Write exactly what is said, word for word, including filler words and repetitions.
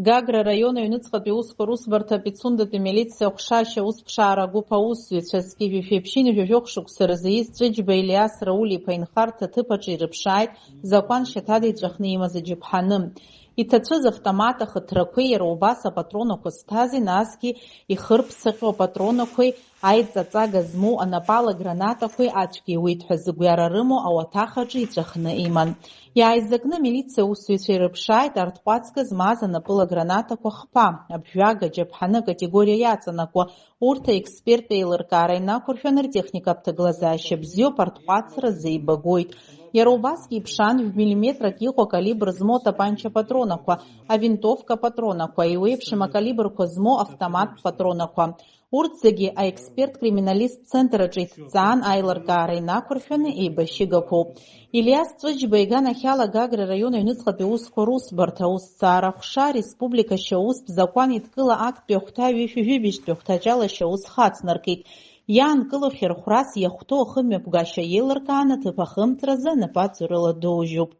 Гагра араион аҩныҵҟатәи аусқәа русбарҭа Пицундатәи амилициа аҟәша ашьаусԥшаара агәыԥ аусзуҩцәа зқьи жәшәи ԥшьынҩажәи жәохә шықәса рзы ииз Ҵәыџьба Илиас Рауль-иԥа инхарҭа аҭыԥ аҿы ирыԥшааит закәан шьаҭада иҵәахны имаз аџьаԥҳаны. Иҭацәыз автомат ахыҭрақәеи иара убас апатронақәа зҭази, насгьы ихырԥсаҟьо апатронақәеи аиҵаҵага змоу анапала гранатақәеи ацәгьа иуеит ҳәа зыгәҩара рымоу ауаҭах аҿы иҵәахны иман. Иааизакны амилициа аусзуҩцәа ирыԥшааит арҭҟәацга змаз анапыла гранатақәа хԥа, аԥжәага, џьаԥҳаны акатегориа иаҵанакуа, урҭ аексперттә еилыркаара инақәыршәаны ртехникатә ҭагылазаашьа бзиоуп, арҭҟәацра азы еибагоит. Иара убасгьы иԥшаан жәмиллиметрак иҟоу акалибр змоу атапанча патронақәа, авинтовка патронақәа, еиуеиԥшым акалибрқәа змоу автоматтә патронақәа. Урҭ зегьы аексперт-криминалисттә центр аҿы иҭҵаан, аилыркаара инақәыршәаны еибашьыгақәоуп. Илиас Ҵәыџьба иганахьала Гагра араион аҩныҵҟатәи аусқәа русбарҭа аусҭҵаара аҟәша ареспублика ашьаустә закәан еидкыла актәи ахәҭа ҩышәи жәибжьтәи ахәҭаҷ ала ашьаус хацнаркит. Иаанкыло хьырхәрас иахәҭоу ахымҩаԥгашьа еилыркааны аҭыԥ ахымҵразы анапаҵаҩрала доужьуп.